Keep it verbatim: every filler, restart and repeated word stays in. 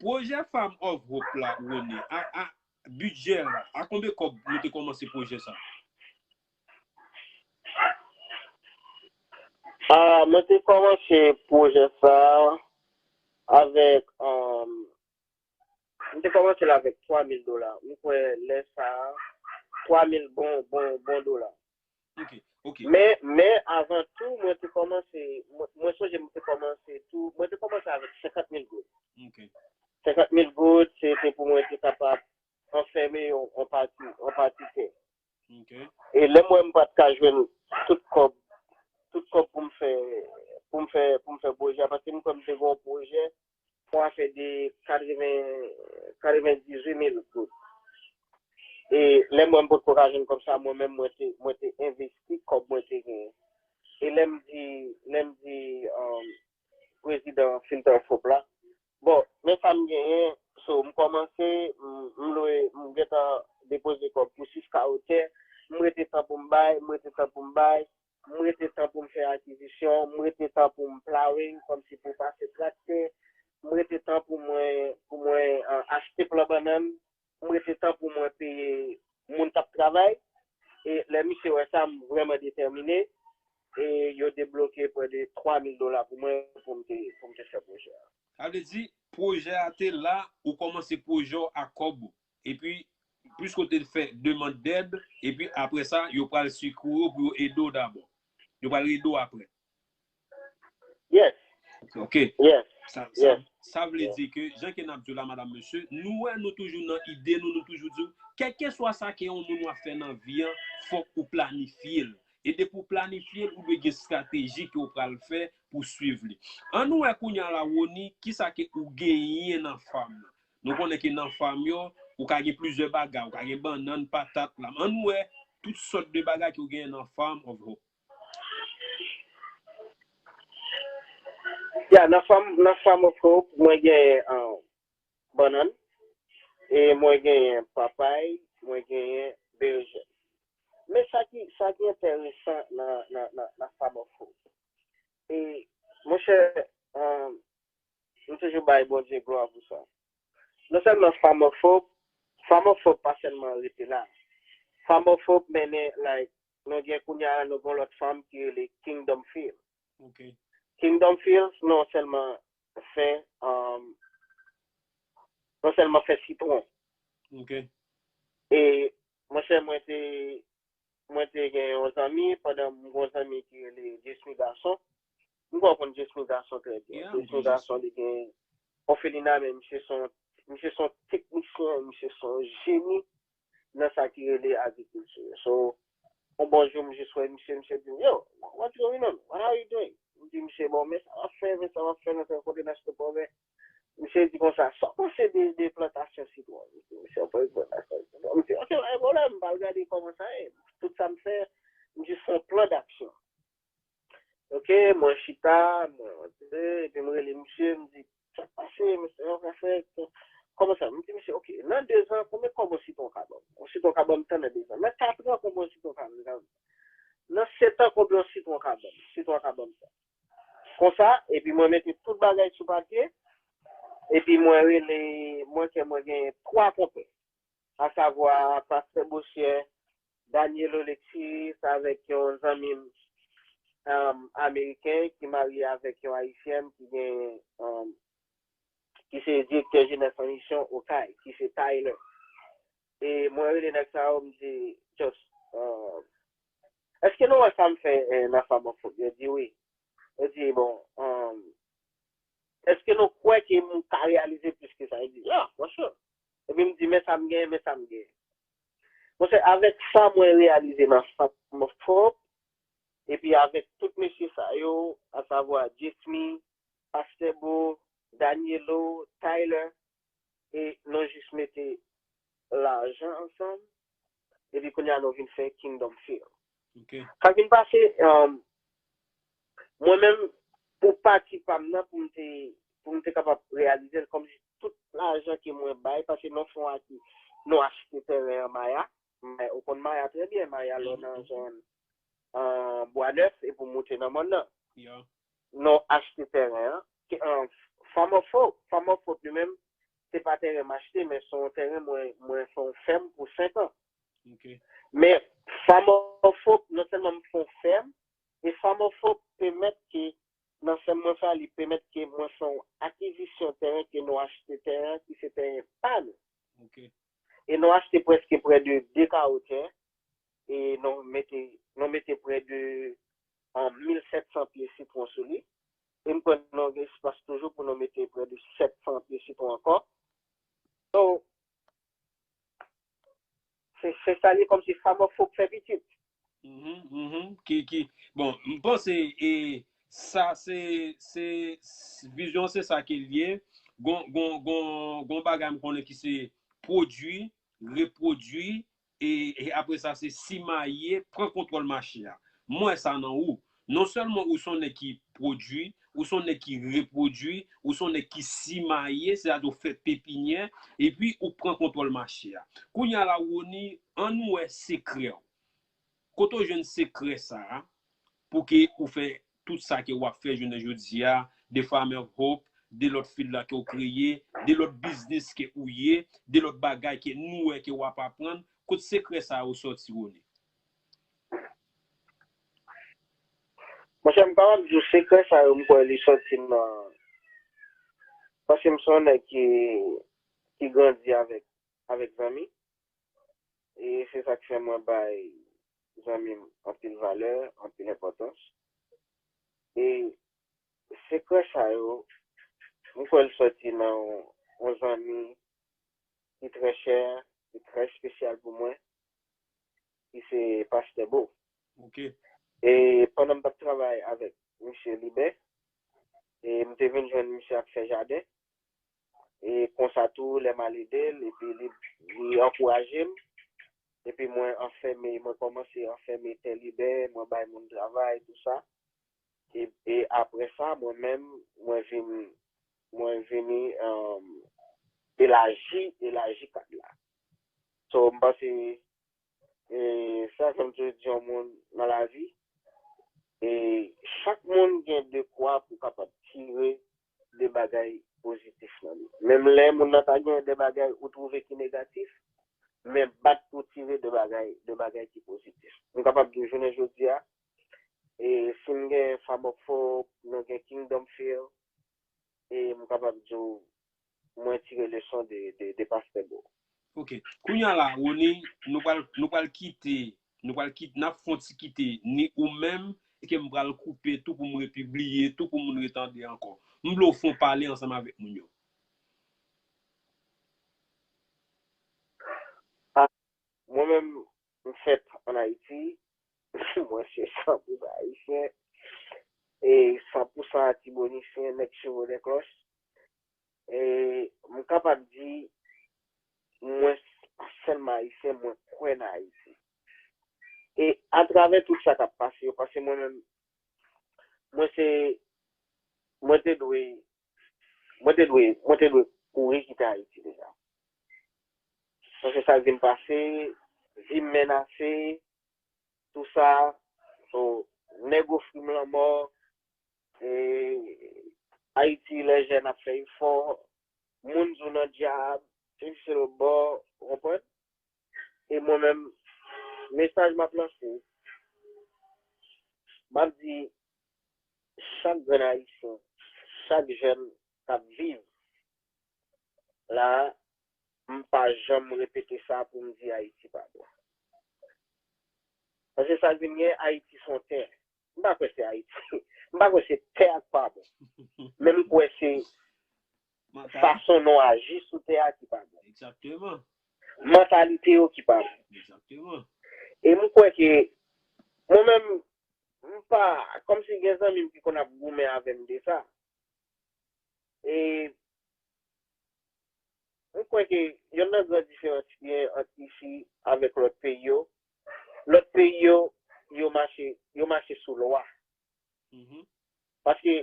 Pwojè Farm of Hope la, Rony, a, a, bidjè la, a konbyen kòb nou te kòmanse pwojè sa? Ah, mwen te kòmanse pwojè sa avèk, um, mwen te kòmanse l avèk twa mil dola. Mwen kwè lè sa a, twa mil bon, bon, bon dola. Ok, ok. Men, men avan tou, mwen te kòmanse, mwen, mwen sonje mwen te kòmanse tou, mwen te kòmanse avèk senkant mil goud. Ok. Senkant mil goud, se te pou mwen te kapab anfèmen yon, yon pati, yon pati tè. Ok. E lè mwen m pa t ka jwenn tout kòb, tout kòb pou m fè, pou m fè, pou m fè pwojè a, paske m kwè m te gen yon pwojè, yon afè de katreven, katrevendizuit mil goud. E lè mwen m potko ka jwenn kòb sa, mwen menm mwen te, mwen te envesti kòb mwen te genyen. E lè m di, lè m di, um, prezidan Filter Fop la, bon, men sa m genyen, so, m kòmanse, m, m lwe, m gentan depoze kòb pou sis kawo tè, m rete tan pou m bay, m rete tan pou m bay, m rete tan pou m fè akizisyon, m rete tan pou m plowing, kòmsi pou pase traktè, m rete tan pou mwen, pou mwen, uh, achte plan bannann, m rete tan pou mwen peye moun k ap travay. E lè misye wè sa, m vrèman detèmine. E yo debloke prè de twa mil dola pou mwen pou m te, pou m te fè pwojè a. Sa vle di, pwojè a te la, ou kòmanse pwojè w ak kòb ou. Epi, plis ou te fè demann dèd, epi apre sa, yo pral sikouye w pou yo ede w dabò. Yo pral ede w apre. Yes. Ok. Yes. Sa, sa, sa vle di ke, jan ke n ap di w la, madanm, mesye, nou wè nou toujou nan ide nou, nou toujou di w, kèlkeswa sa ke yon moun w ap fè nan vi an, fòk ou planifye l. E depi w planifye l, ou dwe gen estrateji ke w pral fè pou swiv li. Ann nou wè kounye a la, Rony, kisa ke ou genyen nan fam nan. Nou konnen ke nan fam yo, ou ka gen plizyè bagay, ou ka gen bannann, patat, lam. Ann nou wè tout sòt de bagay ke ou genyen nan Farm of Hope. Ya, nan Farm, nan Farm of Hope, mwen genyen, uh, bannann, e mwen genyen papay, mwen genyen berejèn. Men sa ki, sa ki enteresan nan, nan, nan, nan Farm of Hope. E, monchè, um, m toujou bay Bondye glwa pou sa. Non sèlman Farm of Hope, Farm of Hope pa sèlman rete la. Farm of Hope mennen, like, nou gen kounye a, nou gen lòt fam ki rele Kingdom Field. Ok. Kingdom Field, non sèlman fè, um, non sèlman fè sitwon. Ok. E, monchè, mwen te, mwen te gen yon zanmi, pandan m gen yon zanmi ki rele Jesmy Gason. M kwè w konn Jesmy Gason trè byen. Yeah, m Jesmy konn Gason, li gen òfelina, men misye se yon, misye se yon teknisyen, misye se yon jeni nan sa ki rele agrikilti. So, yon bon jou, m jis wè misye, misye di m, "Yo, what's going on? What are you doing?" M di misye, "Bon, men sa w ap fè, men sa w ap fè, nan tel kote, nan tel kote." Misye di konsa, "Sa w panse de, de plantasyon sitwon?" M di misye, "Yon plantasyon sitwon." M di, "Ok, pa gen pwoblèm, m pral gade kòman sa ye." Tout sa m fè, m jis fè yon plan d'action. Ok, mwen chita, mwen rantre, epi m rele misye, m di, "Sa k pase, mesye, w ka fè, kòman sa?" M di misye, "Ok, nan de zan, konbyen kòb yon sitwon ka ban m? Yon sitwon ka ban m tan nan de zan. Nan kat an, konbyen yon sitwon ka ban m? Nan sèt an, konbyen yon sitwon ka ban m? Sitwon ka ban m tan." Konsa, epi mwen mete tout bagay sou papye, epi mwen rele, mwen kè mwen gen twa konpè, asavwa Pastè Bosyè, Daniel Alexis, avèk yon zanmi m, um, ameriken ki marye avèk yon ayisyèn ki gen, um, ki se direktè jenès an misyon Okay, ki se Tyler. E mwen rele nèg sa yo, m di, "Just, uh, èske nou wè sa m fè, eh, nan Farm of Hope?" Yo di wi. Yo di, "Bon, um, èske nou kwè ke m ka reyalize plis ke sa?" Yo di, "Yeah, for sure." Epi m di, "Men sa m genyen, men sa m genyen." Monchè, avèk sa mwen reyalize nan Farm of Hope, epi avèk tout mesye sa yo, asavwa Jesmy, Pastè Bo, Danielo, Tyler, e nou jis mete lajan ansanm, epi kounye a nou vin fè Kingdom Field. Ok. Sa k vin pase, um, mwen menm, pou pati pa m nan, pou m te, pou m te kapab reyalize l, kòmsi tout lajan ke mwen bay, paske nou fè yon aki, nou achte tèren an Maya, Maya, ou konn Maya trè byen, Maya lè w nan zòn, uh, Bwa Nèf, epi w moute nan mòn nan. Yeah. Nou achte tèren an, ke, uh, Farm of Hope, Farm of Hope li menm, se pa tèren m achte, men se yon tèren mwen, mwen fè yon fèm pou senk an. Men Farm of Hope, non sèlman m fè yon fèm, e Farm of Hope pèmèt ke, nan fèm mwen fè a, li pèmèt ke mwen fè yon akizisyon tèren, ke nou achte tèren ki se tèren pa nou. E nou achte prèske prè de de kawo tè, e nou mete, nou mete prè de, ah, mil sèt san pye sitwon sou li. E m kwè nou gen espas toujou pou nou mete prè de sèt san pye sitwon ankò. So, se, se sa li kòmsi Farm of Hope fè pitit. Mhm, mhm. Ki, ki, bon, m panse, e, sa se, se, s- vizyon se sa ke l ye. Gon, gon, gon, gon bagay m konnen ki se pwodui, repwodui, e, e apre sa se simaye, pran kontwòl mache a. M wè sa nan ou. Non sèlman ou se yon nèg ki pwodui, ou se yon nèg ki repwodui, ou se yon nèg ki simaye, sètadi ou fè pepinyè, epi ou pran kontwòl mache a. Kounye a la, Rony, ann wè sekrè w. Kote w jwenn sekrè sa a pou ke ou fè tout sa ke w ap fè jounen jodi a, de Farm of Hope, de lòt field la ke w kreye, de lòt biznis ke ou ye, de lòt bagay ke nou wè ke w ap aprann, kot sekrè sa yo sòti, Rony? Monchè, m kapab di w sekrè sa yo, m kwè li sòti nan, paske m se yon nèg ki, ki grandi avèk, avèk zanmi. E se sa k fè mwen bay zanmi m anpil valè, anpil enpòtans. E sekrè sa yo, m kwè l sòti nan yon zanmi ki trè chè, ki trè espesyal pou mwen, ki se Pastè Bo. E pandan m t ap travay avèk misye Libè, e m te vin jwenn misye ap fè jaden. E konsa tou, lè m al ede l, epi li, li ankouraje m. Epi mwen anfème, mwen kòmanse anfème tè Libè, mwen bay moun travay, tou sa. E, e apre sa, mwen menm, mwen vin, mwen vini um, elaji, elaji kad la. So, m panse e sa, kòm toujou di yon moun nan lavi, e chak moun gen dekwa pou kapab tire de bagay pozitif nan li. Menm lè moun nan ta gen de bagay ou twouve ki negatif, men bat pou tire de bagay, de bagay ki pozitif. M kapab di jounen jodi a, e si m gen Farm of Hope, nou gen Kingdom Field, e m kapab di w mwen tire leson de, de, de Pastè Bo. Ok. Kounye a la, Rony, nou pral, nou pral kite, nou pral kite, n ap fè yon ti kite ni ou menm, e ke m pral koupe tou pou m repibliye, tou pou moun retande ankò. M vle w fè yon pale ansanm avèk moun yo. Ah, mwen menm, m fèt ann Ayiti, mwen se san pou san ayisyen, e san pou san atibonisyen, nèg chevaux de cloche. E m kapab di, mwen pa sèlman ayisyen, mwen kwè nan Ayiti. E atravè tout sa k ap pase yo, paske mwen menm, mwen se, mwen te dwe, mwen te dwe, mwen te dwe kouri kite Ayiti deja. Paske sa k vin pase, vi m menase, tou sa, so, nèg ofri m lanmò, e, Ayiti, lè jèn ap fè efò, moun di w nan dyab, se si se lòt bò, ou konprann? E mwen menm, mesaj m ap lanse, m ap di, chak grenn ayisyen, chak jèn k ap viv la, m pa janm repete sa pou m di Ayiti pa bon. Paske sa k vin gen, Ayiti se yon tè. M pa kwè se Ayiti. M pa kwè se tè a k pa bon. Men m kwè se fason nou aji sou tè a ki pa bon. Mantalite yo ki pa bon. E m kwè ke mwen menm, m pa, kòmsi gen zanmi m ki konn ap goumen avè m de sa. E m kwè ke yonn nan gran diferans ki gen ant isi avèk lòt peyi yo, lòt peyi yo, yo mache, yo mache sou lwa. Paske